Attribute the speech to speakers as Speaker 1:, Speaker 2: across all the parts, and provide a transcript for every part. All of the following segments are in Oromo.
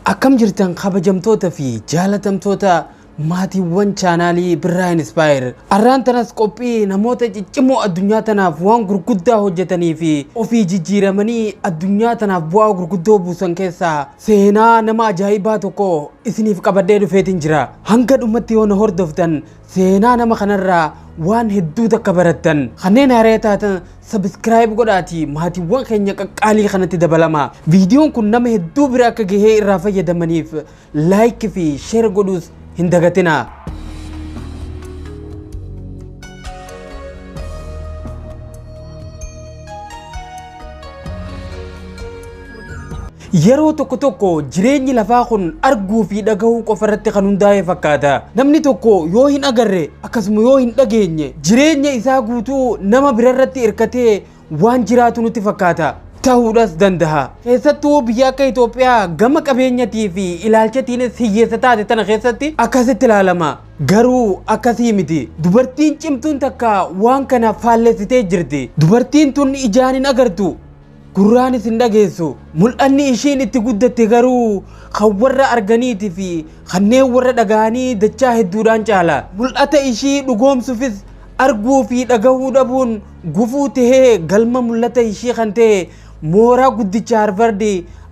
Speaker 1: Akkam jirtan, kabajamtoota fi jaalatamtoota maatiiwwan chaanaalii Birraa Inspire? Arraan tanas qophii namoota ciccimoo addunyaa tanaaf waan gurguddaa hojjetanii fi ofii jijjiiramanii addunyaa tanaaf bu'aa gurguddoo buusan keessaa seenaa nama ajaa'ibaa tokko isiniif qabadhee dhufeetiin jira. Hanga dhumatti yoo na hordoftan, seenaa nama kanarraa waan hedduu takka barattan. Kanneen haaraa taatan subscribe godhaati maatiiwwan keenya qaqqaalii kanatti dabalama. Viidiyoon kun nama hedduu bira akka gahee irraa fayyadamaniif like fi share godhuus hin dagatinaa. Yeroo tokko tokko jireenyi lafaa kun arguu fi dhagahuu qofa irratti kan hundaa'e fakkaata. Namni tokko yoo hin agarre, akkasuma yoo hin dhageenye, jireenya isaa guutuu nama birarratti hirkatee waan jiraatu nutti fakkaata. Ta'uudhas danda'a. Keessattuu biyya akka Itoophiyaa gama qabeenyatii fi ilaalchatiinis hiyyeessa taate tana keessatti akkasitti ilaalama. Garuu akkasii miti. Dubartiin cimtuun takka waan kana faallessitee jirti. Dubartiin tun ijaan hin agartu, gurraanis hin dhageessu. Mul'anni ishiin itti guddatte garuu kan warra arganiitii fi kanneen warra dhagahanii dachaa hedduudhaan caala. Mul'ata ishii dhugoomsuufis arguu fi dhagahuu dhabuun gufuu tahee galma mul'ata ishii kan ta'e mooraa guddicha Harvard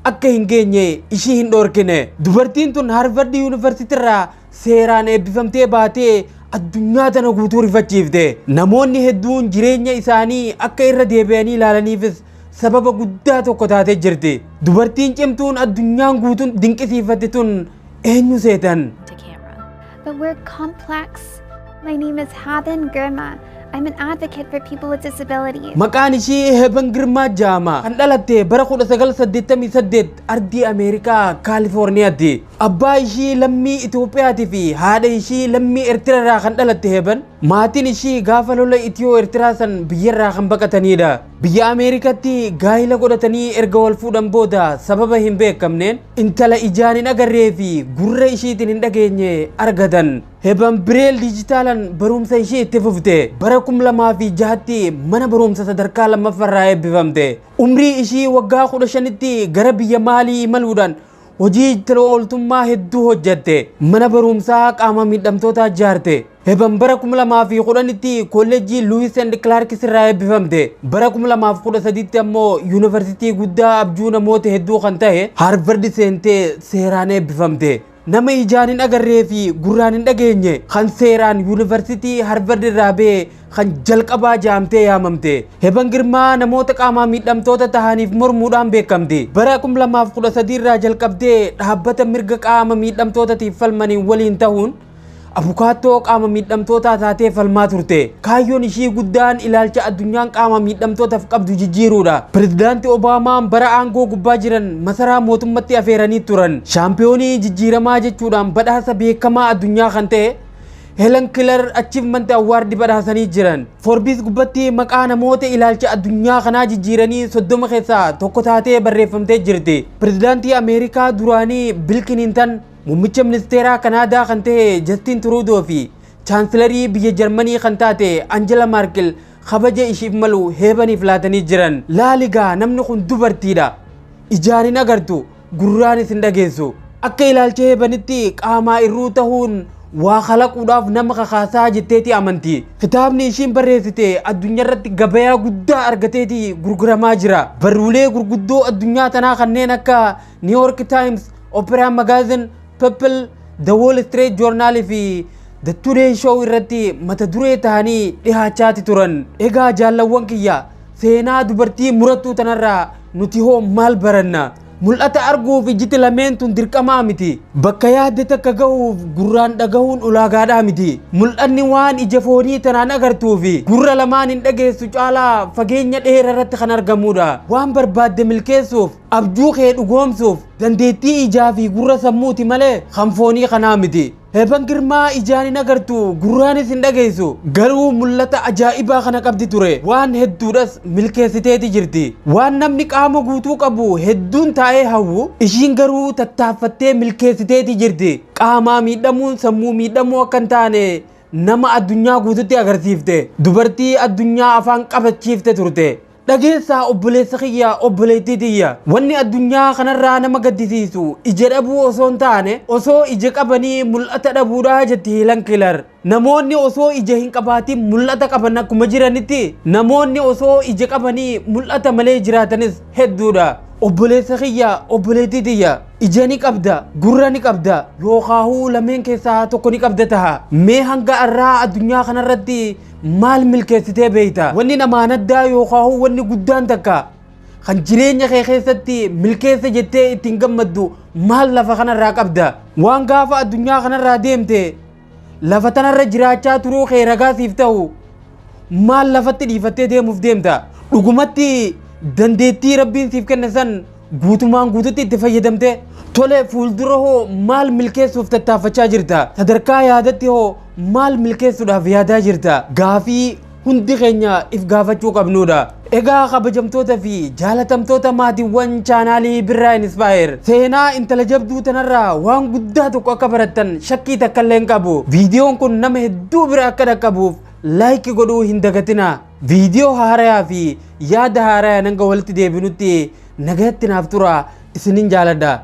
Speaker 1: akka hin geenye ishii hin dhorkine. Dubartiin tun Harvard Yuunivarsiitii irraa seeraan eebbifamtee baatee addunyaa tana guutuu rifachiifte. Namoonni hedduun jireenya isaanii akka irra deebi'anii ilaalaniifis sababa guddaa tokko taatee jirti. Dubartiin cimtuun addunyaan guutuun dinqisiifatte tun eenyu seetan?
Speaker 2: To camera.
Speaker 3: But we're complex. My name is Haben Girma. I'm an advocate for people with disabilities.
Speaker 1: Maqaan ishii Heben Girmaa jedhama. Kan dhalatte bara 1988 ardii Ameerikaa Kaalifoorniyaatti. Abbaa ishii lammii Itoophiyaatii fi haadha ishii lammii Eertiraarraa kan dhalatte Heben, maatiin ishii gaafa lola Itiyoo Eertiraa san biyyarraa kan baqatanidha. Biyya Ameerikaatti gaa'ila godhatanii erga wal fuudhan booda sababa hin beekamneen intala ijaan hin agarree fi gurra ishiitiin hin dhageenye argatan. Heben Braille dijitaalaan barumsa ishee itti fufte. Bara 2006tti mana barumsa sadarkaa lammaffaarraa eebbifamte. Umrii ishii waggaa 15tti gara biyya Maalii imaluudhaan hojii tola ooltummaa hedduu hojjatte. Mana barumsaa qaama miidhamtootaa ijaarte. Heben bara 2010tti kolleejjii Lewis and Clark irraa eebbifamte. Bara 2013tti ammoo yuunivarsiitii guddaa abjuu namoota hedduu kan ta'e Harvard seentee seeraan eebbifamte. Nama ijaan hin agarree fi gurraan hin dhageenye kan seeraan yuunivarsiitii Harvard irraa ba'e kan jalqabaa jaamtee yaamamte. Heben Girmaa namoota qaamaa miidhamtoota tahaniif mormuudhaan beekamti. Bara 2013 irraa jalqabdee dhaabbata mirga qaama miidhamtootatiif falmaniin waliin ta'uun abukaattoo qaama miidhamtootaa taatee falmaa turte. Kaayyoon ishii guddaan ilaalcha addunyaan qaama miidhamtootaaf qabdu jijjiiruudha. Pirezidaantii Obaamaan bara aangoo gubbaa jiran masaraa mootummatti afeeranii turan. Shaampiyoonii jijjiiramaa jechuudhaan badhaasa beekamaa addunyaa kan ta'e Helen Keller Achievement Award badhaasanii jiran. Forbes gubbatti maqaa namoota ilaalcha addunyaa kanaa jijjiiranii 30 keessaa tokko taatee barreeffamtee jirti. Pirezidaantii Ameerikaa duraanii Bill Clinton, muummicha ministeeraa Kanaadaa kan ta'e Justin Trudeau fi chaansilarii biyya Jarmanii kan taate Angela Merkel kabaja ishiif malu Hebaniif laatanii jiran. Laaligaa, namni kun dubartiidha. Ijaan hin agartu, gurraanis hin dhageessu. Akka ilaalcha Hebanitti qaamaa irruu ta'uun waa kalaquudhaaf nama kakaasaa jetteeti amanti. Kitaabni ishiin barreessite addunyaarratti gabayaa guddaa argateeti gurguramaa jira. Barruulee gurguddoo addunyaa tanaa kanneen akka New York Times, Oprah Magazine, People, The Wall Street Journal fi The Today Show irratti mata duree ta'anii dhihaachaati turan. Egaa jaallawwan kiyya, seenaa dubartii murattuu tanarraa nuti hoo maal baranna? Mul'ata arguuf ijjiti lameen tun dirqamaa miti. Bakka yaadde takka gahuuf gurraan dhagahuun ulaagaadhaa miti. Mul'anni waan ija foonii tanaan agartuu fi gurra lamaan hin dhageessu caalaa fageenya dheeraa irratti kan argamudha. Waan barbaadde milkeessuuf, abjuu kee dhugoomsuuf dandeettii ijaa fi gurra sammuuti malee kan foonii kanaa miti. Heben Girmaa ijaan hin agartu, gurraanis hin dhageessu. Garuu mul'ata ajaa'ibaa kana qabdi ture. Waan hedduudhas milkeessiteeti jirti. Waan namni qaama guutuu qabu hedduun taa'ee hawwu, ishiin garuu tattaaffattee milkeessiteeti jirti. Qaamaa miidhamuun sammuu miidhamuu akka hin taane nama addunyaa guututti agarsiifte. Dubartii addunyaa afaan qabachiifte turte. Dhageessaa obboleessa kiyya, obboleettii tiyya, wanni addunyaa kanarraa nama gaddisiisu ija dhabuu osoo hin taane osoo ija qabanii mul'ata dhabuudhaa jetti Helen Keller. Namoonni osoo ija hin qabaatin mul'ata qaban akkuma jiranitti, namoonni osoo ija qabanii mul'ata malee jiraatanis hedduudha. Obboleessa kiyya, obboleettii tiyya, ija ni qabda, gurra ni qabda, yookaahuu lameen keessaa tokko ni qabda taha. Mee hanga arraa addunyaa kanarratti maal milkeessitee beeyta? Wanni namaan addaa yookaahuu wanni guddaan takka kan jireenya kee keessatti milkeessa jettee ittiin gammaddu maal lafa kanarraa qabda? Waan gaafa addunyaa kanarraa deemte lafa tanarra jiraachaa turuu kee ragaa siif ta'u maal lafatti dhiifattee deemuuf deemta? Dhugumatti dandeettii Rabbiin siif kenne san guutumaan guututti itti fayyadamte? Tole, fuuldura hoo maal milkeessuuf tattaaffachaa jirta? Sadarkaa yaadatti hoo maal milkeessuudhaaf yaadaa jirta? Gaafii hundi keenya if gaafachuu qabnudha. Egaa kabajamtoota fi jaalatamtoota maatiiwwan chaanaalii Birraa Inspire, seenaa intala jabduu tanarraa waan guddaa tokko akka barattan shakkii takka illee hin qabu. Viidiyoon kun nama hedduu bira akka dhaqqabuuf like godhuu hin dagatina. Viidiyoo haarayaa fi yaada haarayaa hanga walitti deebinutti nagayatti naaf tura, isinin jaaladha.